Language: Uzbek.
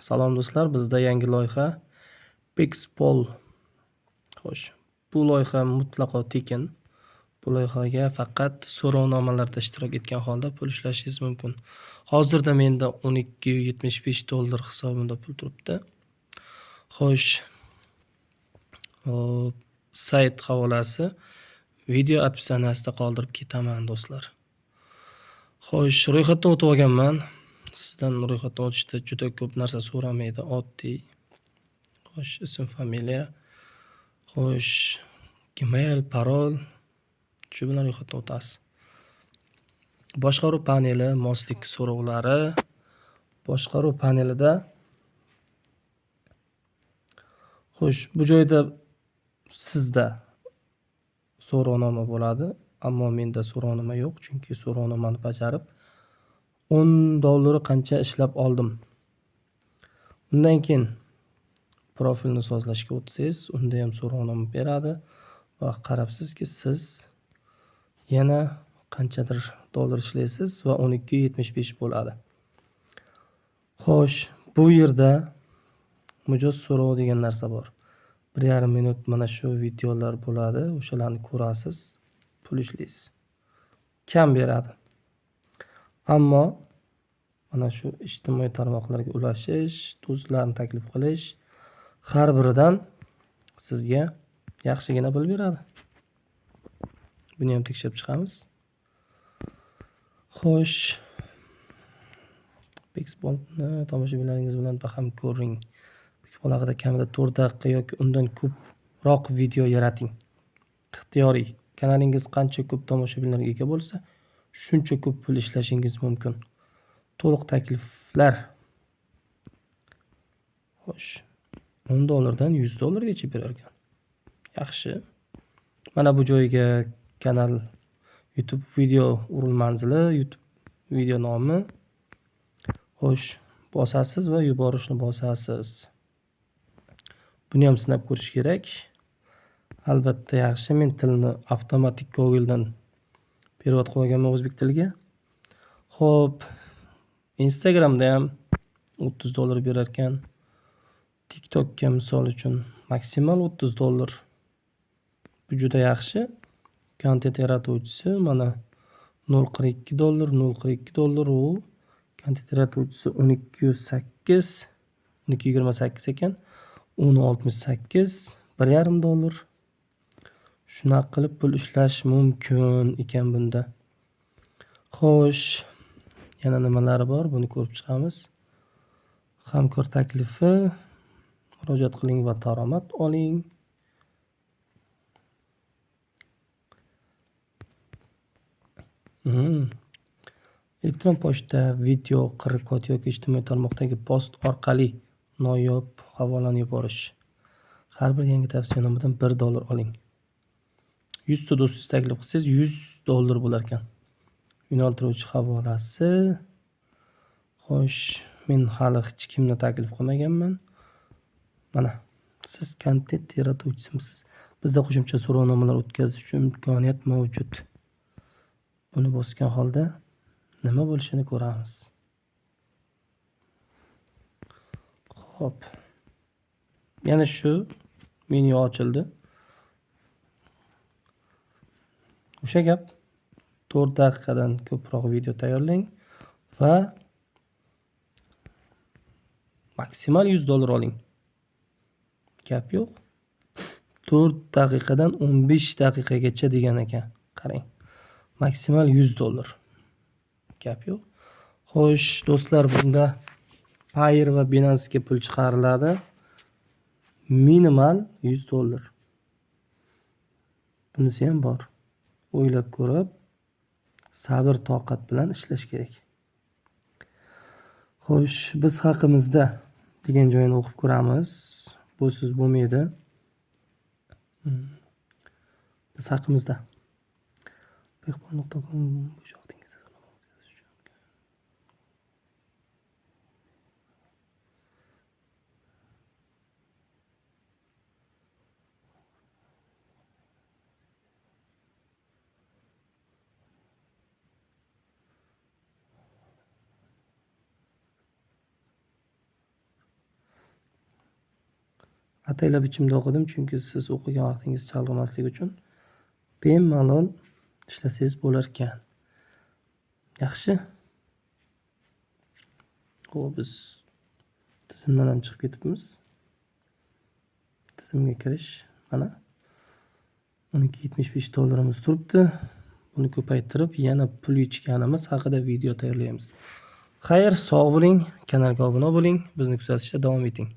Salom do'stlar, bizda yangi loyiha Pixpol. Xo'sh, bu loyiha mutlaqo tekin. Bu loyihaga faqat so'rovnomalarda ishtirok etgan holda pul ishlashingiz mumkin. Hozirda menda 12.75 dollar hisobimda pul turibdi. Xo'sh, sayt havolasi video описаниясida qoldirib ketaman do'stlar. Xo'sh, ro'yxatdan o'tib olganman. Sizdan ro'yxatdan o'tishda juda ko'p narsa so'ramaydi, oddiy. Xo'sh, ism, familiya. Xo'sh, Gmail, parol. Shu bilan ro'yxatdan o'tasiz. Boshqaruv paneli, moslik so'rovlari. Boshqaruv panelida xo'sh, bu joyda sizda so'rovnoma bo'ladi, ammo menda so'rovnoma yo'q, chunki so'rovnomani bajarib 10 dollar qancha ishlab oldim. Undan keyin profilni sozlashga o'tsangiz, unda ham so'rovnoma beradi va qarabsizki, siz yana qanchadir dollar ishlaysiz va 12.75 bo'ladi. Xo'sh, bu yerda mijoz so'rovi degan narsa bor. 1,5 minut mana shu videolar bo'ladi, o'shalarni ko'rasiz, pul ishlaysiz. Kam beradi. Ammo mana shu ijtimoiy tarmoqlarga ulashish, do'stlarni taklif qilish har biridan sizga yaxshigina pul beradi. Buni ham tekshirib chiqamiz. Xo'sh, Pixpolni tomoshabinlaringiz bilan baham ko'ring. Pixpol haqida kamida 4 daqiqa yoki undan ko'proq video yarating. Ixtiyoriy. Kanalingiz qancha ko'p tomoshabinlarga ega bo'lsa, shuncha ko'p pul ishlashingiz mumkin. To'liq takliflar. Xo'sh, 10 dollardan 100 dollargacha berar ekan. Yaxshi. Mana bu joyga kanal YouTube video URL manzili, YouTube video nomi. Xo'sh, bosasiz va yuborishni bosasiz. Buni ham sinab ko'rish kerak. Albatta yaxshi, men tilni avtomatik Google'dan perevod qilib olganman o'zbek tiliga. Xo'p, Instagramda ham 30 dollar berar ekan. TikTokka misol uchun maksimal 30 dollar. Bu juda yaxshi. Kontent yaratuvchisi mana 0.42 dollar, 0.42 dollar u kontent yaratuvchisi 12.8, 12.28 ekan. 10.68, 1,5 dollar. Shunaqa qilib pul ishlash mumkin ekan bunda. Xo'sh, yana nimalari bor, buni ko'rib chiqamiz. Hamkor taklifi, murojaat qiling va daromad oling. Elektron pochta, video, QR kod yoki ijtimoiy tarmoqdagi post orqali noyob havolani yuborish. Har bir yangi tavsiyanomadan 1 dollar oling. 100 ta do'stingizni taklif qilsangiz 100 dollar bo'lar ekan. Yo'naltiruvchi havolasi. Xo'sh, men hali hech kimni taklif qilmaganman. Mana, siz kontent yaratuvchisimisiz? Bizda qo'shimcha so'rovnomalar o'tkazish uchun imkoniyat mavjud. Buni bosgan holda nima bo'lishini ko'ramiz. Xo'p. Yana shu menyu ochildi. O'sha gap, 4 daqiqadan ko'proq video tayyorlang va maksimal 100 dollar oling. Gap yo'q. 4 daqiqadan 15 daqiqagacha degan ekan. Qarang. Maksimal 100 dollar. Gap yo'q. Xo'sh, do'stlar, bunda Payeer va Binance'ga pul chiqariladi. Minimal 100 dollar. Bunisi ham bor. O'ylab ko'rib, sabr toqat bilan ishlash kerak. Xo'sh, biz haqimizda degan joyini o'qib ko'ramiz. Bu so'z bo'lmaydi. Biz haqimizda. Pixpol.com bo'sh vaqtingizda so'rovnoma o'tkazish uchun. Ataylab ichimda o'qidim, chunki siz o'qigan vaqtingiz chalg'imasligi uchun bemalol ishlasangiz bo'larkan. Yaxshi. Xo'p, biz tizimdan ham chiqib ketibmiz. Tizimga kirish mana 12,75 dollarimiz turibdi. Buni ko'paytirib, yana pul yechganimiz haqida video tayyorlaymiz. Xayr, sog' bo'ling, kanalga obuna bo'ling, bizni kuzatishda davom eting.